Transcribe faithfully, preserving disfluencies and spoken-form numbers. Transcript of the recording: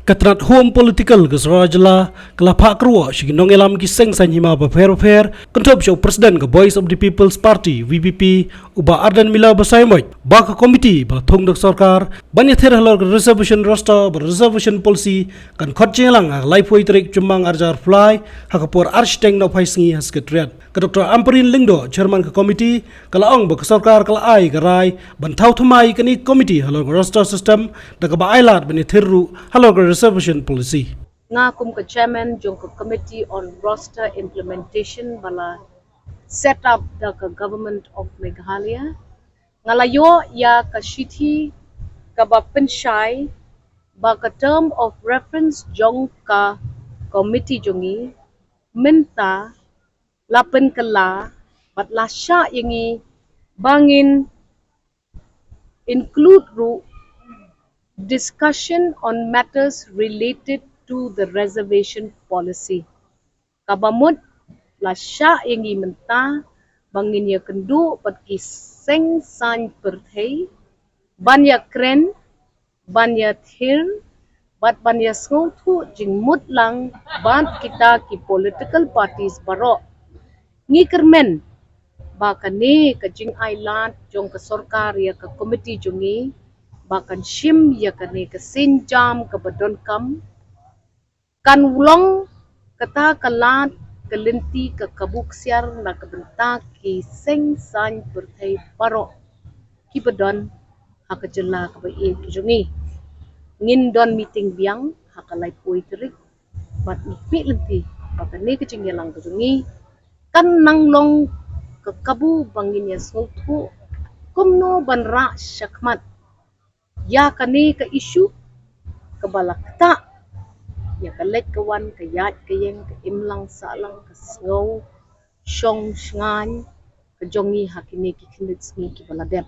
Ka tnat Home Political ka Sorkar Jylla ka la phah kyrwoh sha ki nongïalam ki seng saiñ hima bapher bapher, kynthup sha u President ka Voice of the People's Party, V P P, u Bah Ardent Miller Basaiawmoit, ba ka komiti ba la thung da ka sorkar ban ïathir halor ka Reservation Roster bad Reservation Policy kan khot jingïalang ha ka laiphew tarik Jymmang arhajar arphew lai, ha ka por ar shiteng nohphai sngi ha Secretariat. Ka Doctor Ampareen Lyngdoh, Chairman ka komiti, ka la ong ba ka sorkar ka la ai ka rai ban thaw thymmai ïa kane ka komiti halor ka roster system, da kaba ai lad ban ïathir ruh halor ka Reservation Policy. Nga kum ka Chairman jong ka Committee on Roster Implementation ba la set up da ka Government of Meghalaya, nga la ïoh ïa ka shithi kaba pynshai ba ka term of reference jong ka komiti jong ngi mynta la pynkylla bad la shah ïa ngi ba ngin include ruh discussion on matters related to the reservation policy. Kaba mut la shah ïa ngi mynta ba ngin ïakynduh bad ki seng saiñ pyrthei ban ïakren, ban ïathir bad ban ïasngewthuh jingmut lang bad kita ki political parties baroh. Ngi kyrmen ba kane ka jingai lad jong ka sorkar ïa ka komiti jong ngi ba kan shim ïa kane ka sienjam kaba donkam, kan long kata ka lad ka lynti ka kabu ksiar na ka bynta ki seng saiñ pyrthei baroh kiba don ha ka jylla kaba ïeit ka jong ngi. Ngin don meeting biang ha ka laiphew tarik bad ngi peit lynti ba kane ka jingïalang ka jong ngi kan nang long ka kabu ba ngin ïasngewthuh kumno ban rah shakhmat ïa kane ka issue kaba la ktah ïa ka leit ka wan, ka ïaid ka ïeng, ka imlang sahlang, ka sngew shong shngaiñ ka jong ngi ha kine ki khyndiat sngi kiba la dep.